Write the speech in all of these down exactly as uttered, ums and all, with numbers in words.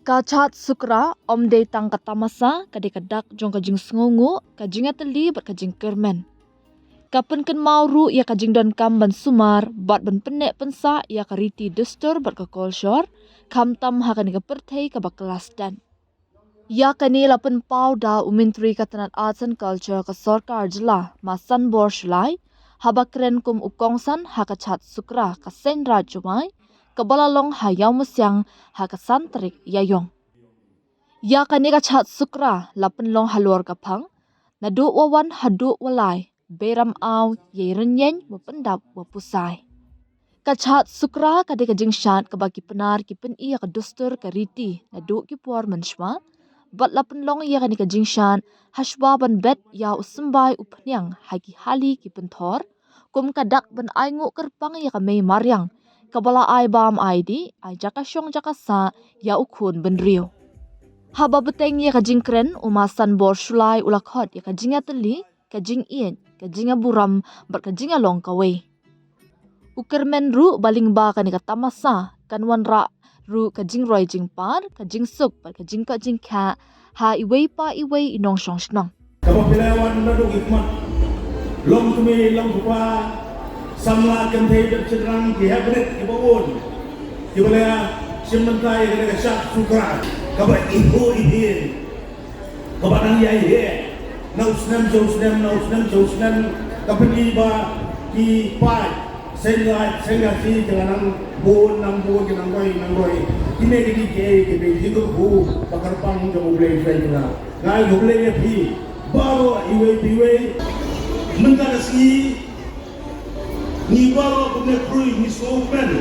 Ka Chaad Sukra ym dei tang ka tamasa, ka dei ka dak jong ka jingsngewnguh, ka jingïatylli bad ka jingkyrmen. Ka pynkynmaw ruh ïa ka jingdonkam ban sumar bad ban pynneh pynsah ïa ka riti dustur bad ka kolshor, khamtam ha kane ka pyrthei kaba kylla stet. Ïa kane la pynpaw da u Myntri ka tnat Arts and Culture ka Sorkar Jylla, Ma Sanbor Shullai, haba kren kum u kongsan ha ka Chaad Sukra ka Seiñ Raij Jowai, kaba la long ha Ïawmusiang ha ka san tarik Ïaiong. Ïa kane ka Chaad Sukra la pynlong halor ka phang, naduh wa wan haduh wa lai, beiram aw, ïai rynïeng wa pyndap wa pusai. Ka Chaad Sukra ka dei ka jingshad kaba ki Pnar ki pyni ïa ka dustur ka riti naduh ki por mynshuwa, bad la pynlong ïa kane ka jingshad hashwa ban bet ïa u symbai u phniang ha ki hali ki pynthor, kum ka dak ban ainguh kyrpang ïa ka mei mariang, kaba la ai bam ai dih, ai jaka shong jaka sah ïa u khun bynriew. Haba bteng ïa ka jingkren, u Ma Sanbor Shullai u la khot ïa ka jingïatylli, ka jingïeit, ka jingïaburom bad ka jingïalong kawei. U kyrmen ruh ba lyngba kane ka tamasa kan wanrah ruh ka jingroi jingpar, ka jingsuk bad ka jingkoit jingkhiah ha iwei pa iwei i nongshong shnong. Kaba phi la wan naduh ki khmat, long kmie long kpa, samla kynthei dep shynrang, ki heh bnit kiba bun, kiba la shim bynta ïa kane ka Chaad Sukra kaba ihuh ihieng, kaba nang ïai heh na u snem sha u snem, na u snem sha u snem. Ka pyni ba ki paid Seiñ Raij Seiñ Khasi ki la nang bun nang bun, ki nang roi nang roi. Kine ki dei kiei kiba jingkyrkhu ba kyrpang jong U Blei Trai jong nga. Nga ai khublei ïa phi baroh iwei pa iwei. Mynta ka sngi ngi baroh kumne khrui ngi sngewkmen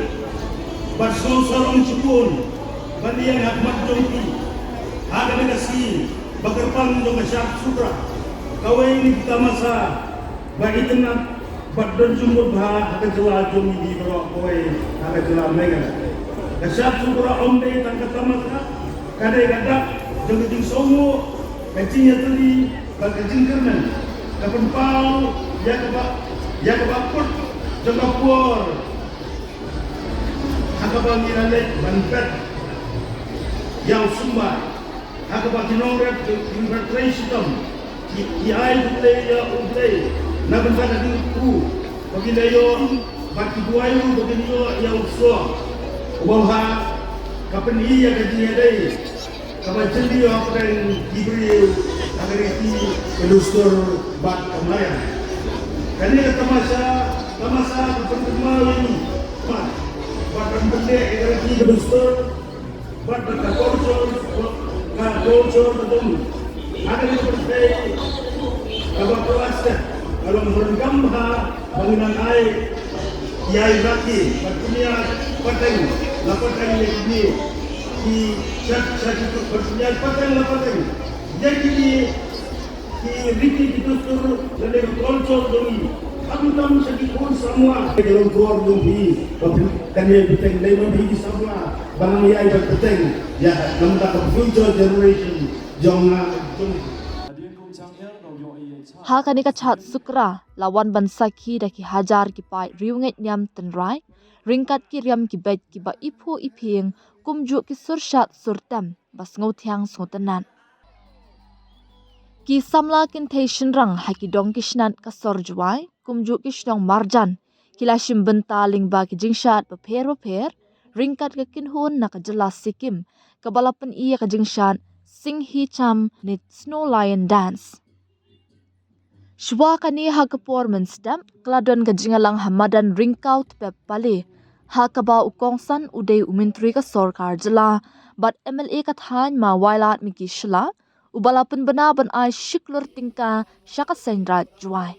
bad sngewsarong shibun ban ïeng ha khmat jong phi ha kane ka sngi ba kyrpang jong ka Chaad Sukra, kawei na ki tamasa ba itynnad bad don jingmut bha ha ka jylla jong ngi baroh, kawei ha ka jylla Meghalaya. Ka Chaad Sukra ym dei tang ka tamasa, ka dei ka dak jong ka jingsngewnguh, ka jingïatylli bad ka jingkyrmen. Ka pynpaw ïa kaba, ïa kaba kut jong ka por ha kaba ngi la leit ban bet ïa u symbai, ha kaba ki nongrep ki, ki nongrep trei shitom ki, ki ai khublei ïa U Blei na bynta ka jingkyrkhu ba ki la ïoh bad ki duwai ruh ba kin ïoh ïa u soh uba bha. Ka pyni ïa ka jingïadei kaba jylliew hapdeng ki briew ha ka riti ka dustur bad ka mariang. Kane ka tamasa, tamasa ka pynkynmaw ïa ngi bad, bad ban pyndep ïa ka riti ka dustur bad, bad ka culture, ka culture ka jong ngi ha kane ka pyrthei kaba plastik ka long ruh kam bha. Ba ngi nang ai ïa i rati bad pynïaid pateng la pateng ïa kine ki shat shat ki bad pynïaid pateng la pateng ïa kine ki riti ki dustur lane ka culture jong ngi. Khamtam sha ki khun samla ka long kor jong phi ba phi kan ïai bteng dei ba phi ki samla ba nang ïai bad bteng ïa namar ka future generation jong nga jong phi. Ha kane ka Chaad Sukra la wan ban sakhi da ki hajar ki paid riewngeit niam tynrai ryngkat ki riam ki beit kiba iphuh iphieng, kumjuh ki sur shad sur tem ba sngewthiang sngewtynnat. Ki samla kynthei shynrang ha ki dong ki shnat ka sor Jowai kumjuh ki shnong marjan ki la shim bynta lyngba ki jingshad bapher bapher ryngkat ka kynhun na ka jylla Sikkim kaba la pyni ïa ka jingshad Singhi Cham ne Snow Lion Dance. Shuwa kane ha ka por mynstep ka la don ka jingïalang ha madan Ryngkaw Tpep Pale, ha kaba u kongsan u dei u Myntri ka Sorkar Jylla bad M L A ka thaiñ Ma Wailadmiki Shylla, uba la pynbna ban ai shi klur tyngka sha ka Seiñ Raij Jowai.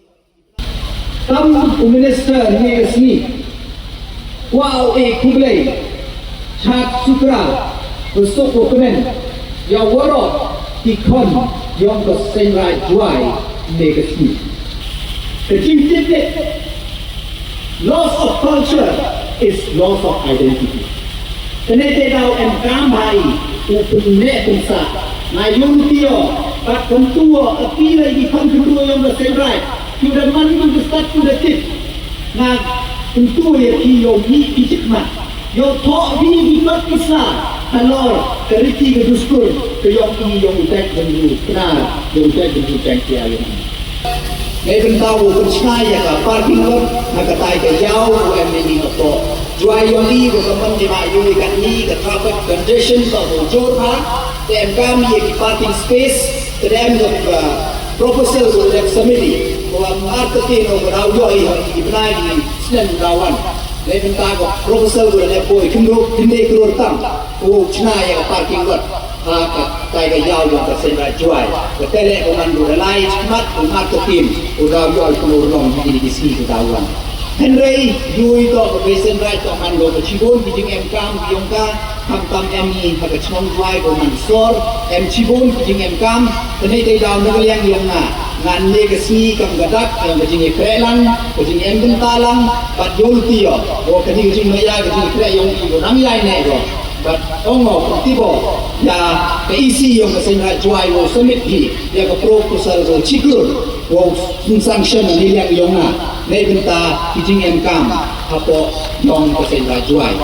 Kam u Minister ne ka sngi, kwah u ai khublei Chaad Sukra, u suk u kmen ïa waroh ki khon jong ka Seiñ Raij Jowai ne ka sngi. Ka jingtip tip, loss of culture is loss of identity. Kane te daw em kam bha i u pynneh pynsah na yung tio bad kyntu o, appeal ïa ki khon kyntu o jong ka Seiñ Raij. Ki u da man ki u da stad ki u da tip. Nga kyntu ïa ki, ïoh mih ki jingmut, ïoh thoh phi ki kot ki sla, Halor ka riti ka dustur ka ïong i ïong i Jack Bynriew Knar, ïong i Jack Bynriew Jack Pia ïong i. Nai bynta u pynshna ïa ka parking lot ha katai ka ïaw u M N E hapoh Jowai ïong i, ka mon ki ma ïong i katni ka traffic congestion ka u jur ha. Te em kam ïa ki parking space, te em ka, uh, proposal ka u leh submit i, ko am artaki no ka daw ïoh i ha ki bnai ki snem ka daw wan. Nai bynta ka proposal ka u leh poi kyndu kyndai klur tam. Ko shna ïa ka parking lot ha katai ka ïaw ïong ka Seiñ Raij Jowai. Ka tele ko man ko da lai shmat ko mat ka tim ko da ïoh ko long kine ki sngi ko da wan. Hynrei ïohi to ka Seiñ Raij to man ko ka shibun ki jingemkam ki ïong ka, khamtam em i ha ka shnong Jowai ko man sor, em shibun ki jingemkam. Kane te daw na ka liang ïong nga, ngan ne ka sngi kam ka dak ïong ka jingïakhreh lang, ka jingem bynta lang, bad ïoh lynti ïoh ko kane ka jingmaya ka jingïakhreh ïong i ko nang ïai ne ko. Bad ong o, ti bo ïa ka E C ïong ka Seiñ Raij Jowai wow submit hi ïa ka proposal ka chikur wow sanction na liang ïong nga. Nei bynta ki jingemkam hapoh ïong ka Seiñ Raij Jowai.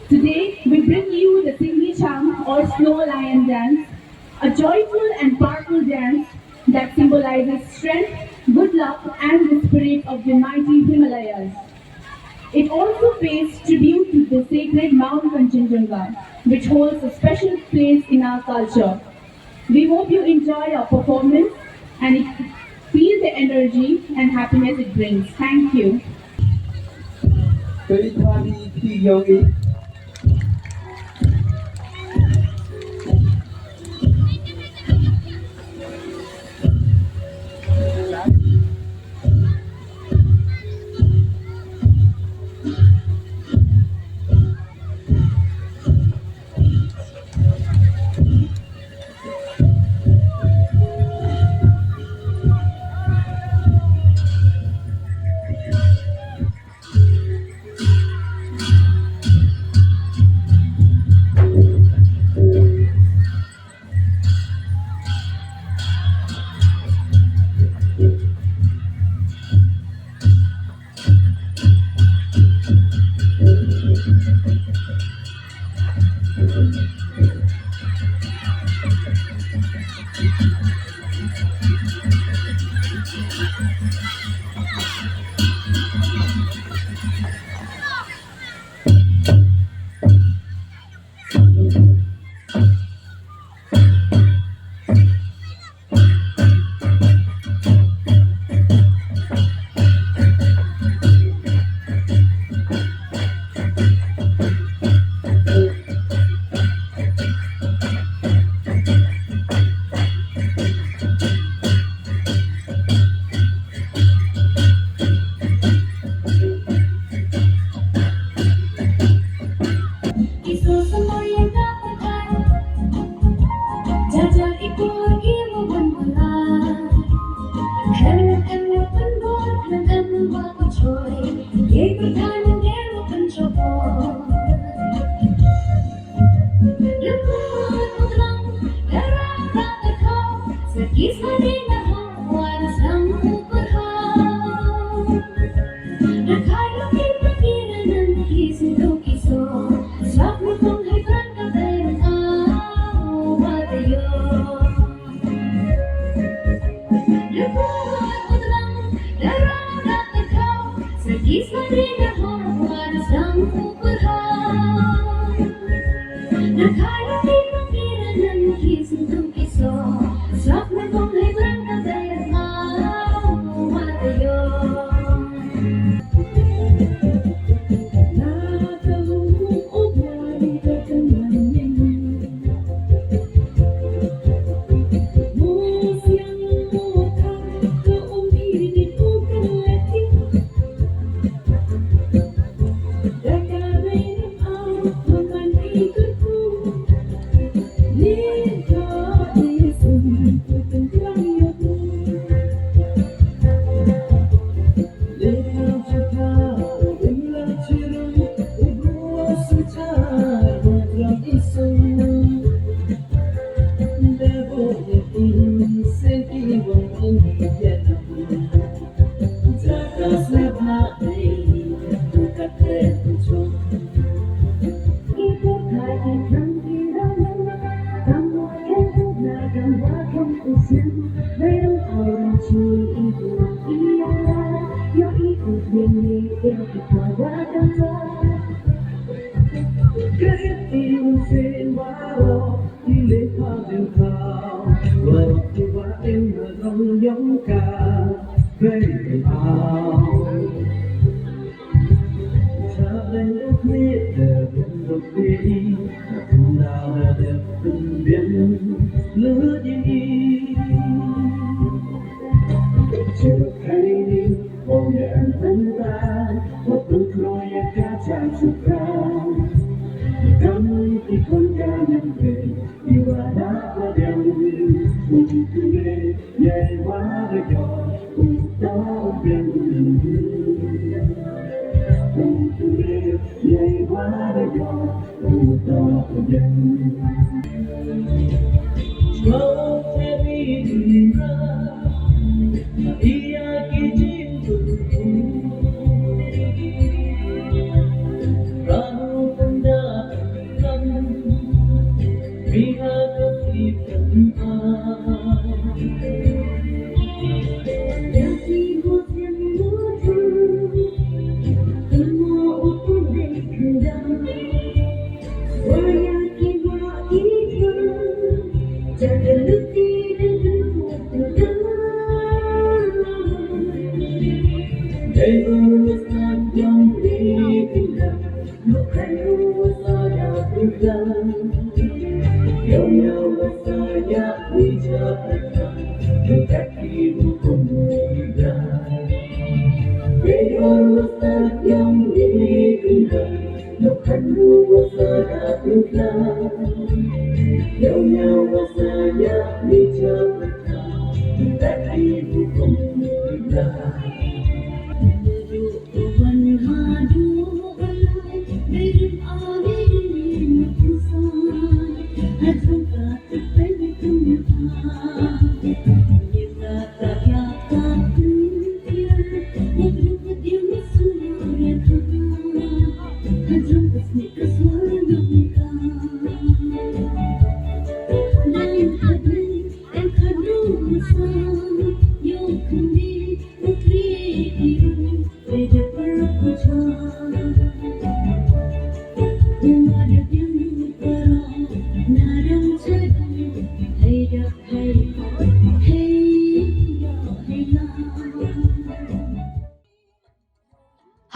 Today, we bring you the Singhi Cham or Snow Lion Dance, a joyful and powerful dance that symbolizes strength, good luck, and the spirit of the mighty Himalayas. It also pays tribute to the sacred Mount Kanchenjunga, which holds a special place in our culture. We hope you enjoy our performance and feel the energy and happiness it brings. Thank you.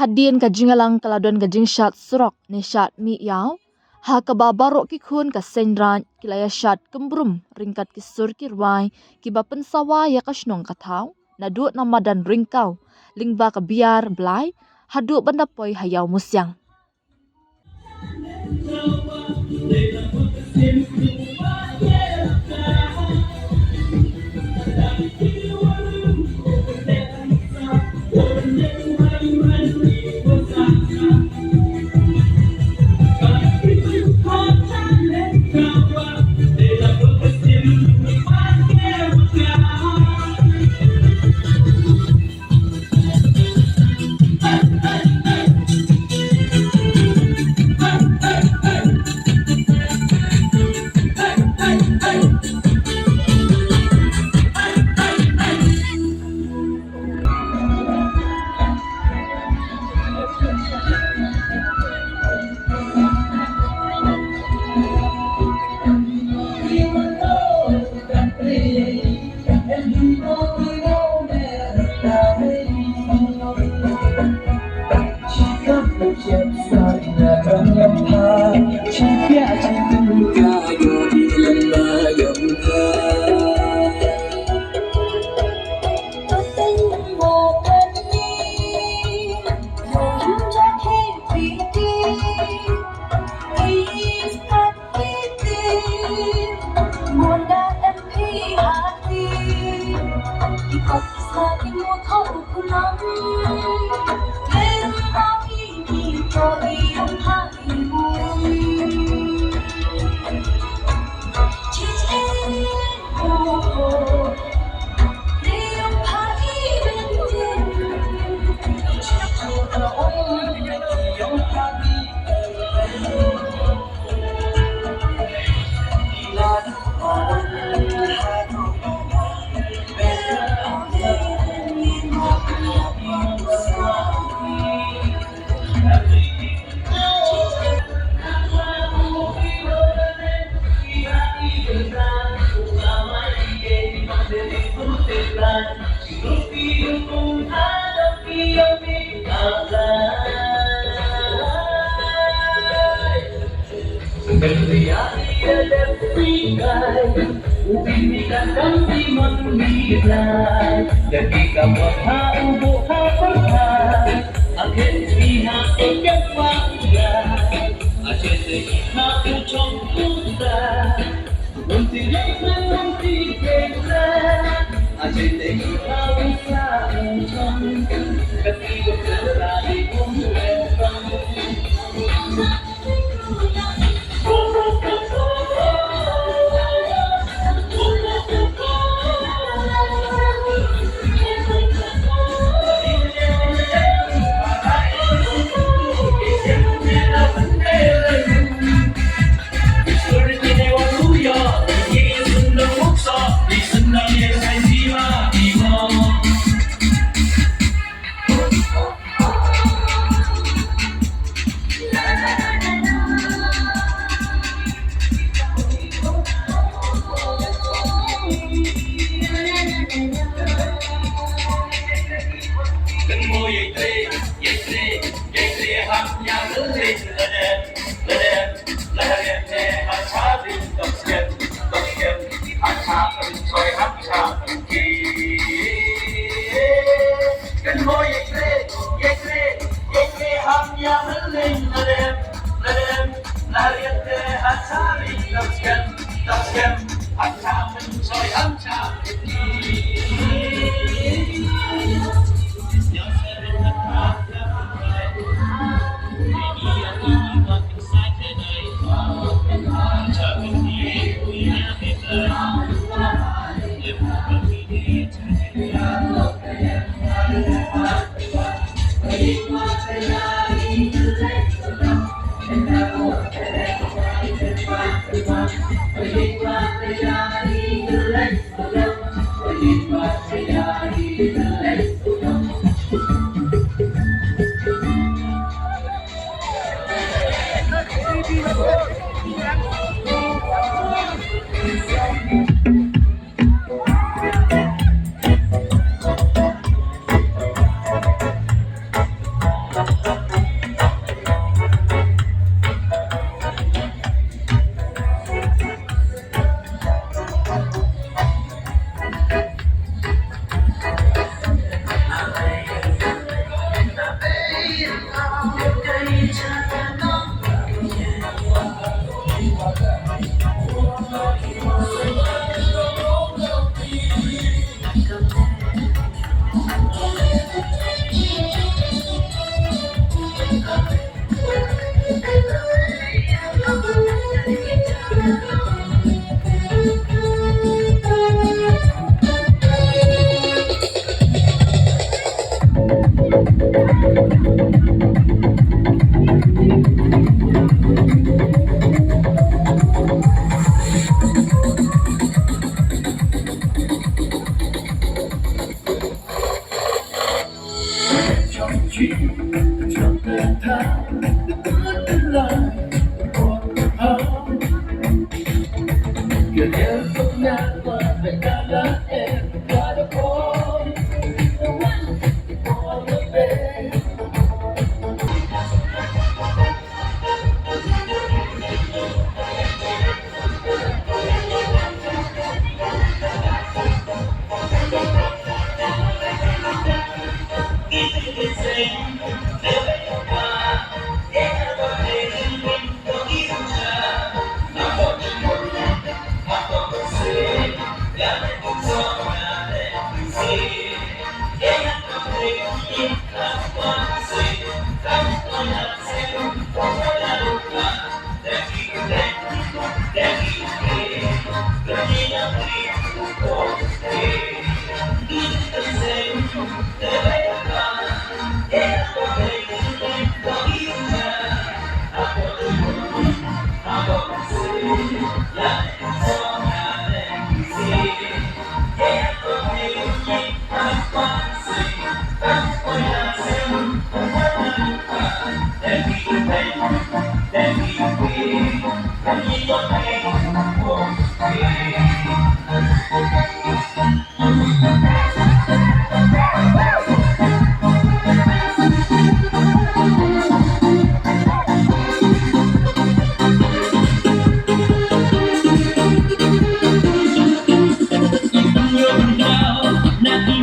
Hadien ka jingïalang ka la don ka jingshad surok ne shad mih ïaw, ha kaba baroh ki khun ka seng Raid ki la ïashad kymbrum ryngkat ki sur ki rwai kiba pynsawa ïa ka shnong ka thaw, naduh na madan Ryngkaw lyngba ka Biar Blai haduh ban da poi ha Ïawmusiang.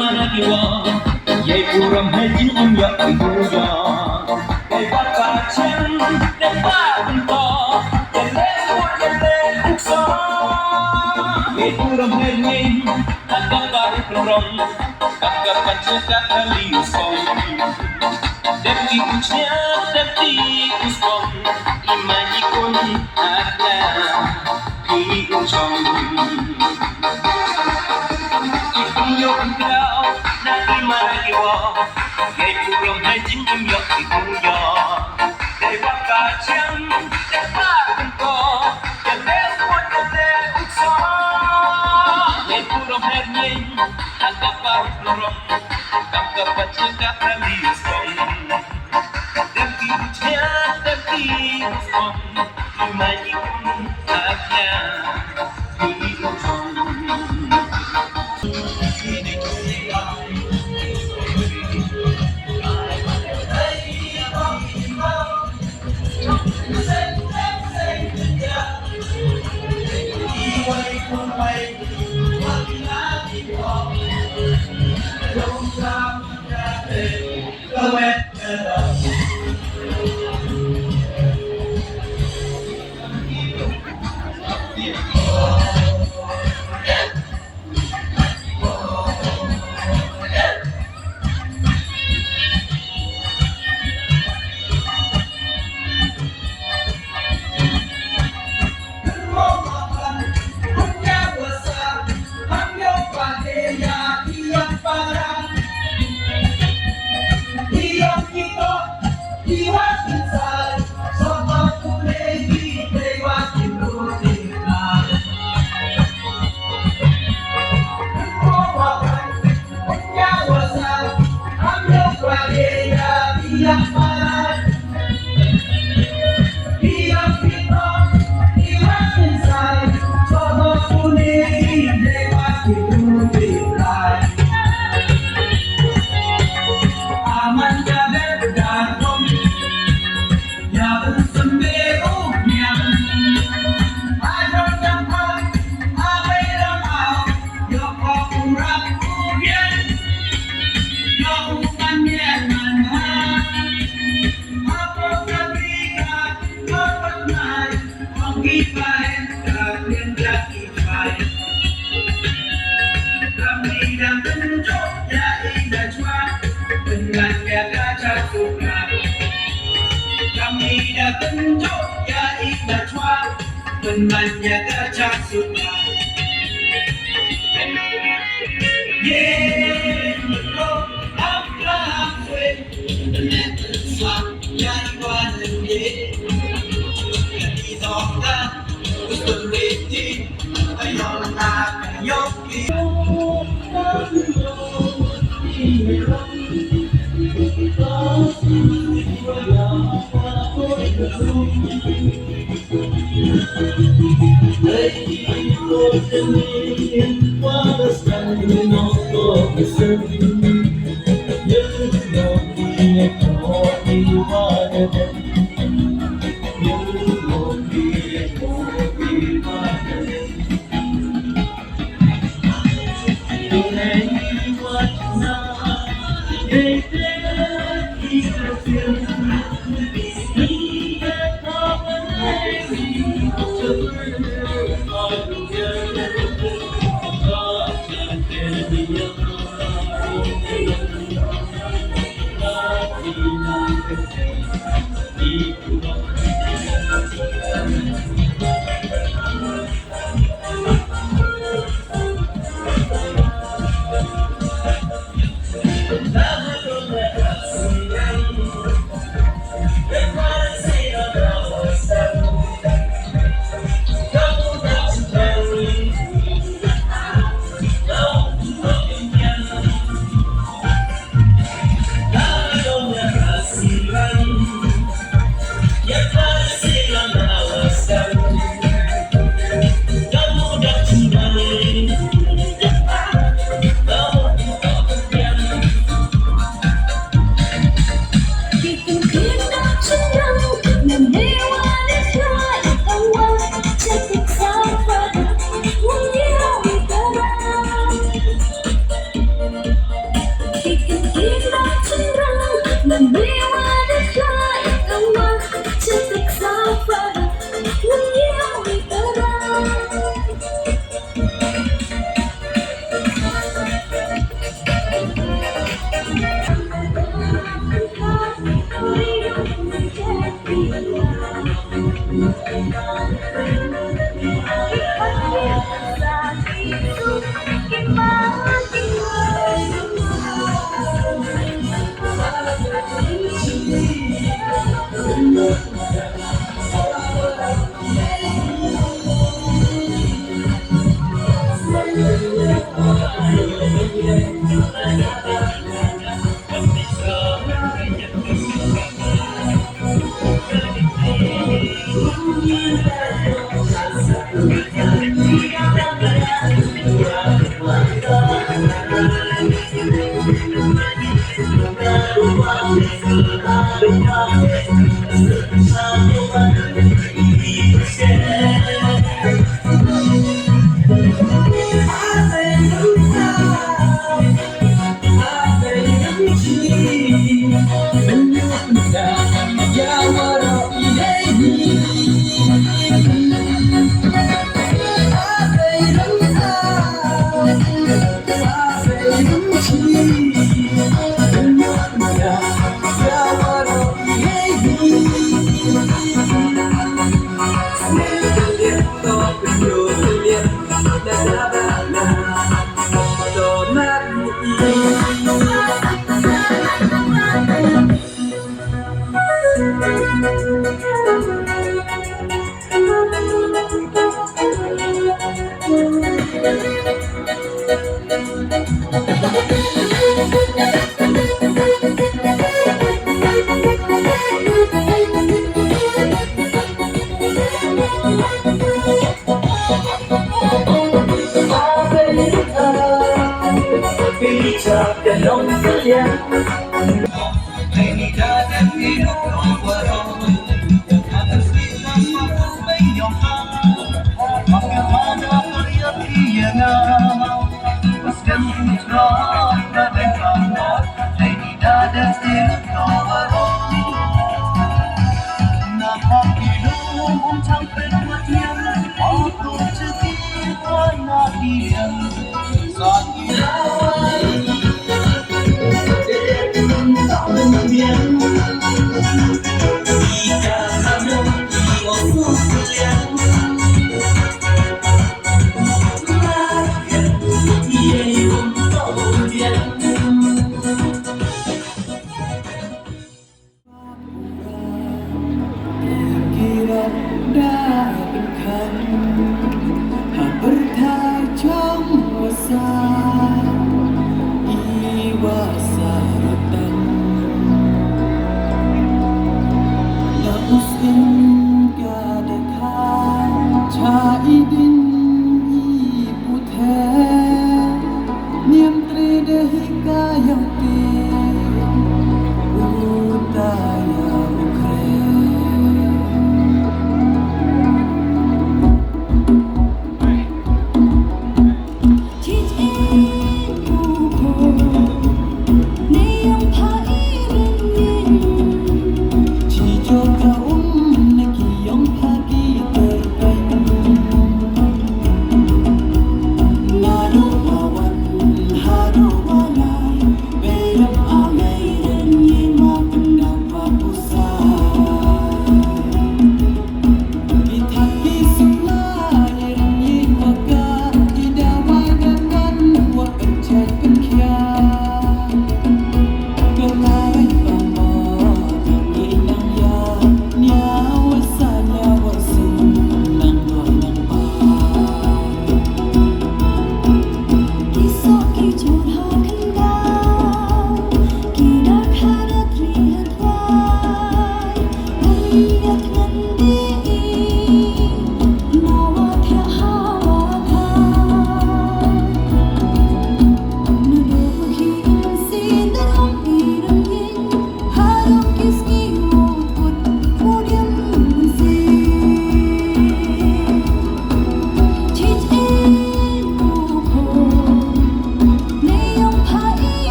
Mana ki wa, yei burom hei jingim ïa ki burom. Yei ba ka chen, yei ba ki to, yei le u, yei le u so. Yei burom hei jingim, ka ka ba u burom, ka ka ba che ka ka li u song. Dem ki u chia, dem ki u song, i ma i kun, a ka. Ki u chong. I pynïoh pynkhraw na ki mara ki wah. Yei burom hei jingim ïa ki bun ïa. Dei ba ka chiang, dei ba pynkoh. Ïa dei u pynïoh dei u chong. Yei burom hei jingim, ha ka ba burom. Kam ka ba chiang ka ka li song.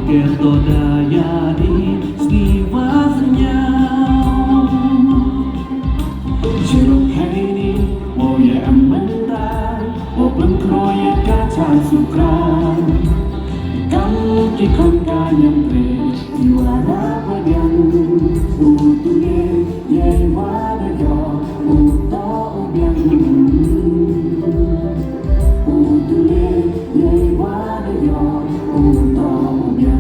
Ker to da ïa i sniwa sniaw. Shuh heini, wow ïa em mynta, wow pynkhroi ïa ka Chaad Sukra. Kam ki khon ka ñiamtre, i wa ra padiang, u tu ne, ïa i wa da ïoh, u to u biang. U tu ne, ïa i wa da ïoh, u to u biang.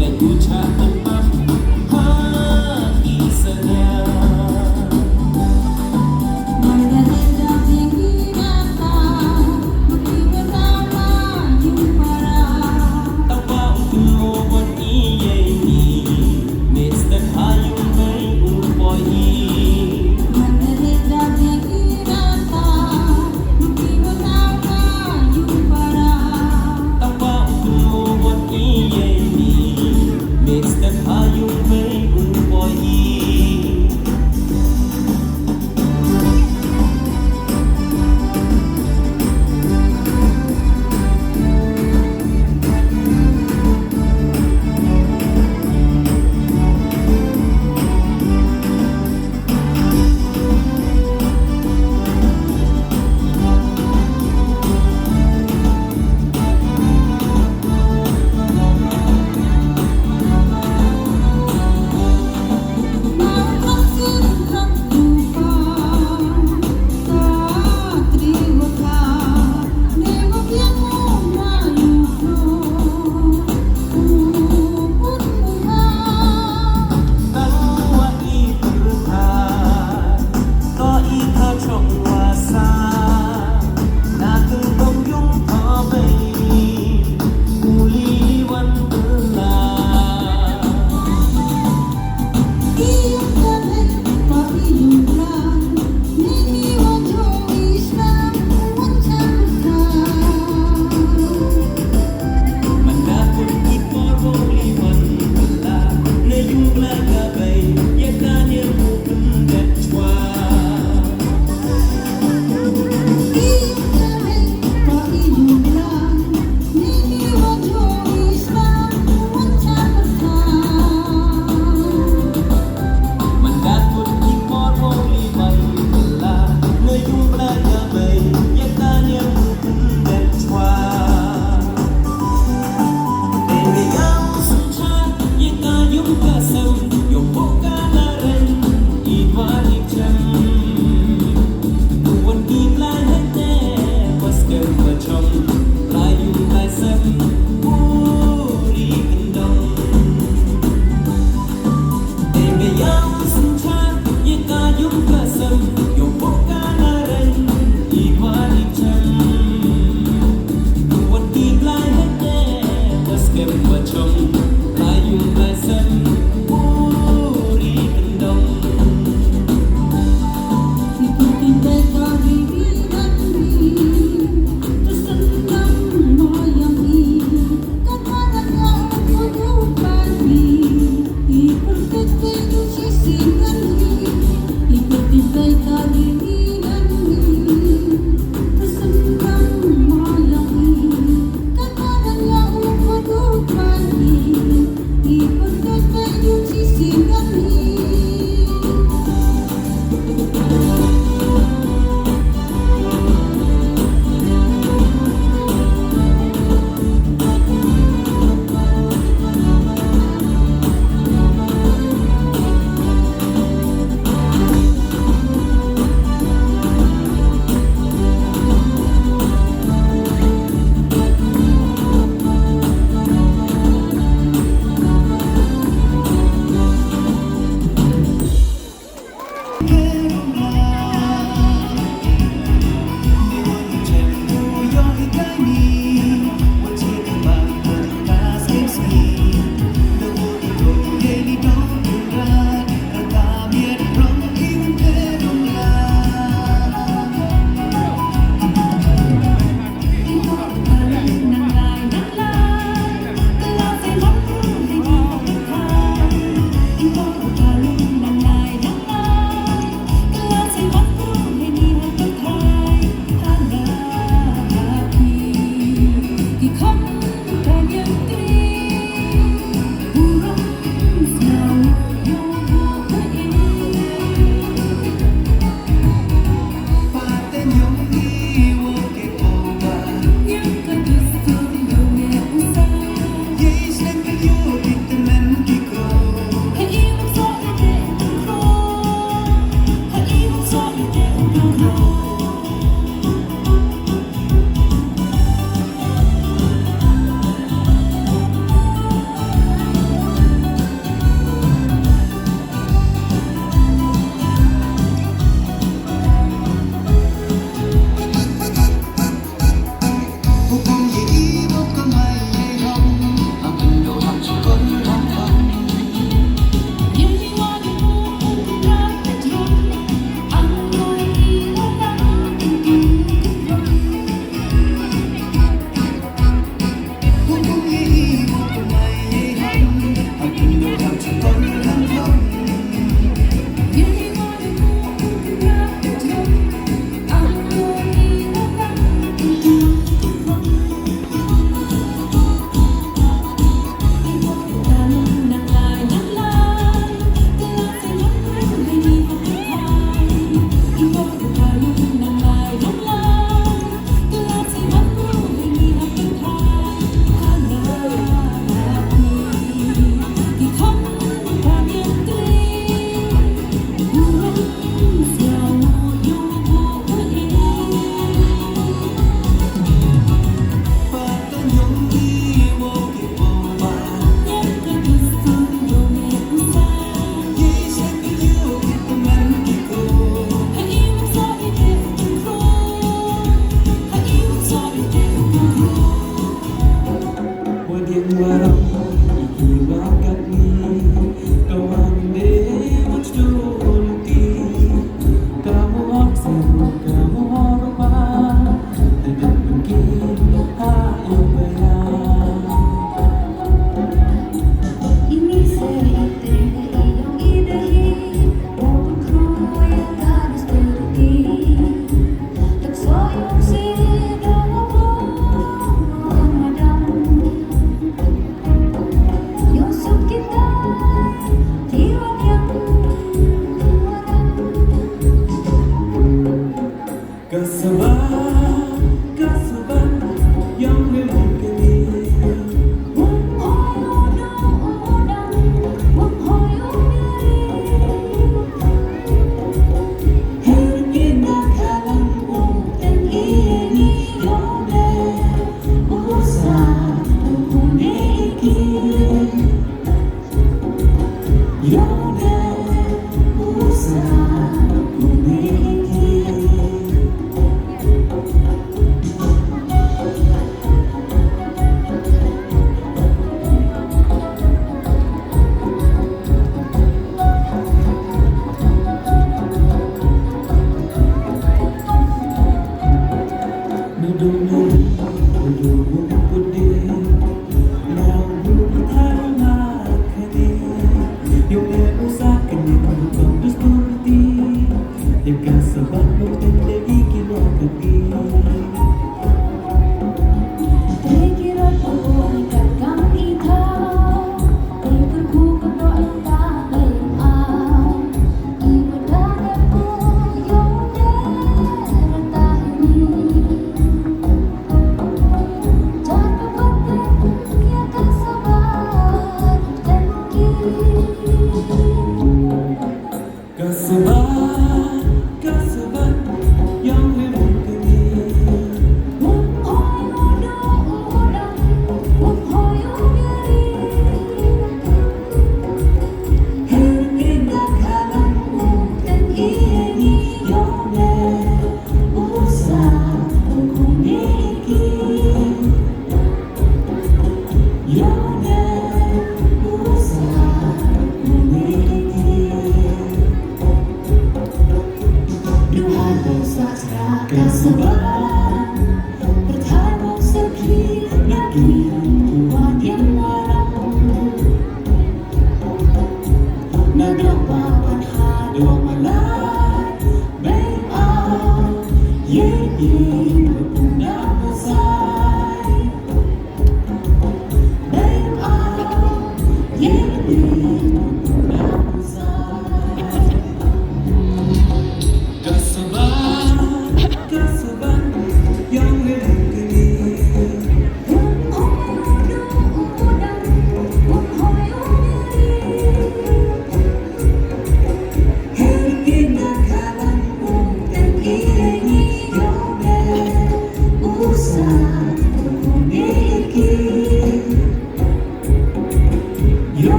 Leit u chah tympak ha ki saniang. Margarita ding i rata, ma ki bata ma yung para. Tang ba u kynmo bot i yei ni, meh step ha yung mei u poi i. Margarita ding i rata, ma ki bata ma yung para. Tang ba u kynmo bot i yei ni, meh step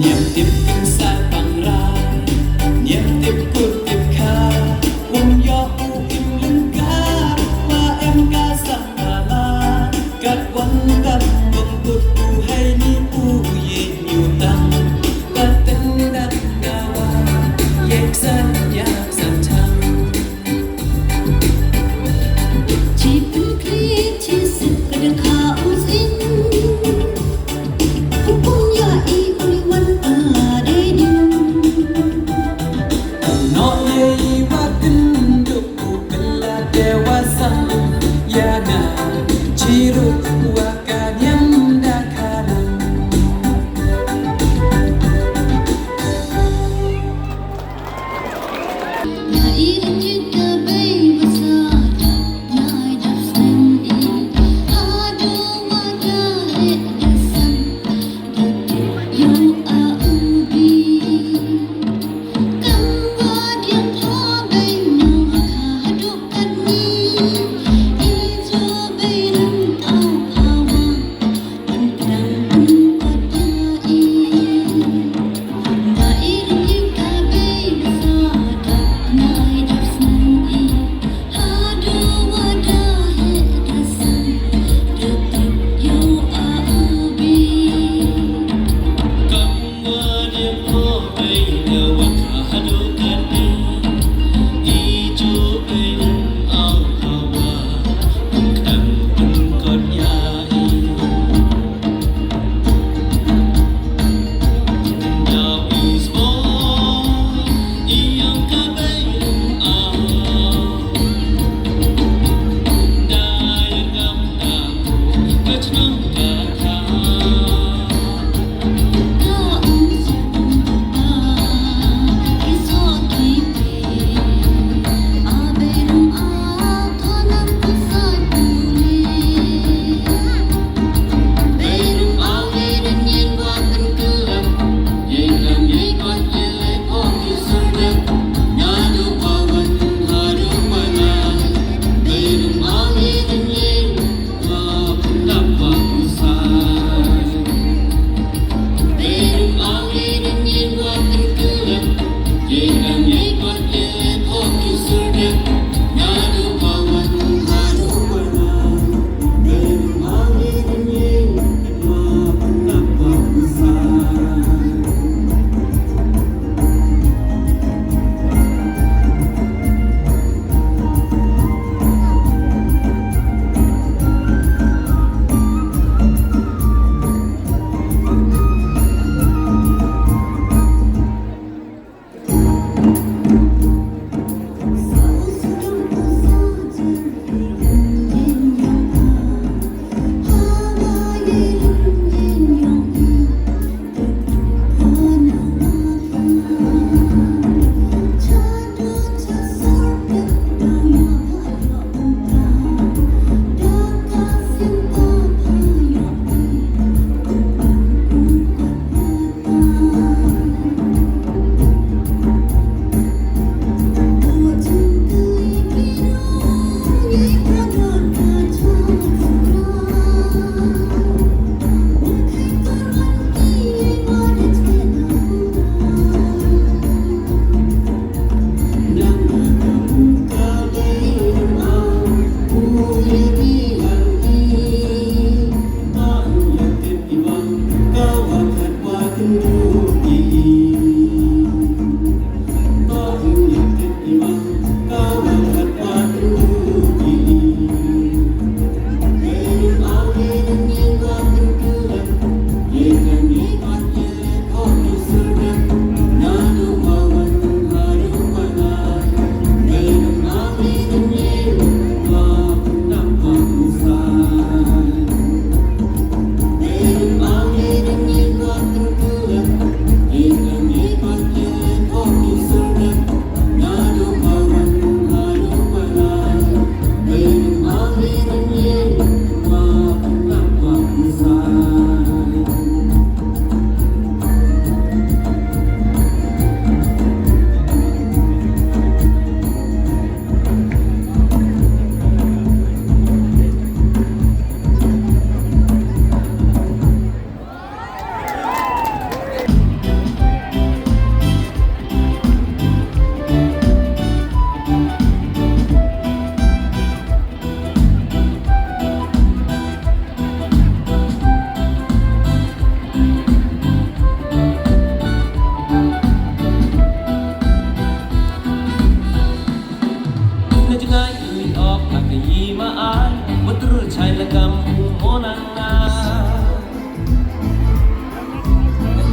Niam tip kin sa pang rai, niam tip kur tip kha, um yo u im lengkar, wa em ka sang ala, kat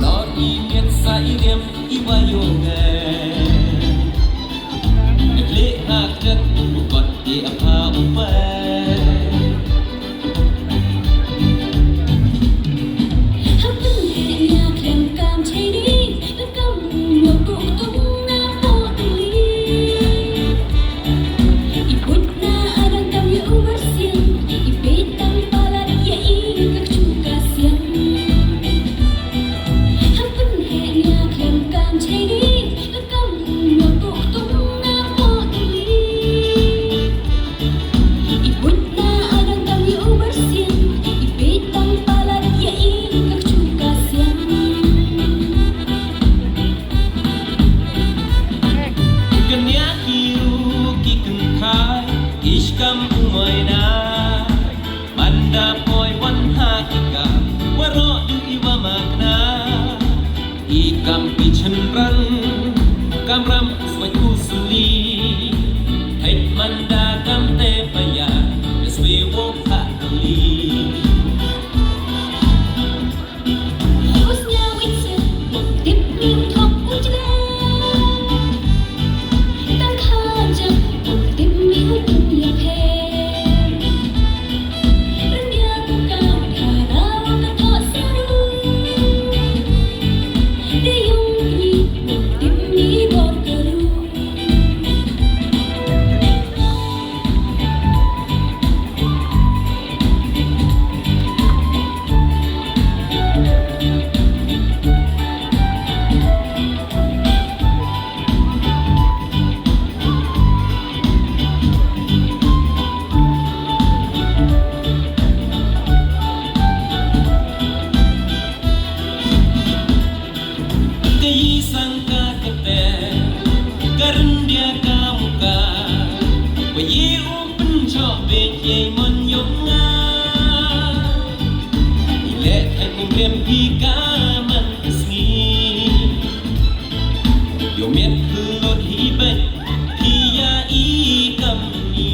Nor i nget sa i riam i wa yo nge. Nget le ha kret u bat i a pha u pe. Kynja ki ru ki kynthai, i skam u moi na. Manda poi wan ha ki kam, waroh du i wa makna. I kam ki chynrang, kam ram swa u suli. Hei manda kam te paya, swe wo ha kuli. Ka yi sang ka kate, ka ryndia ka muka, wa yi u pynjok beit yei mon yong nga. I leh thait nang rem hi ka man ka sngi. Yo miet lut hi beit hi ya i kam ni.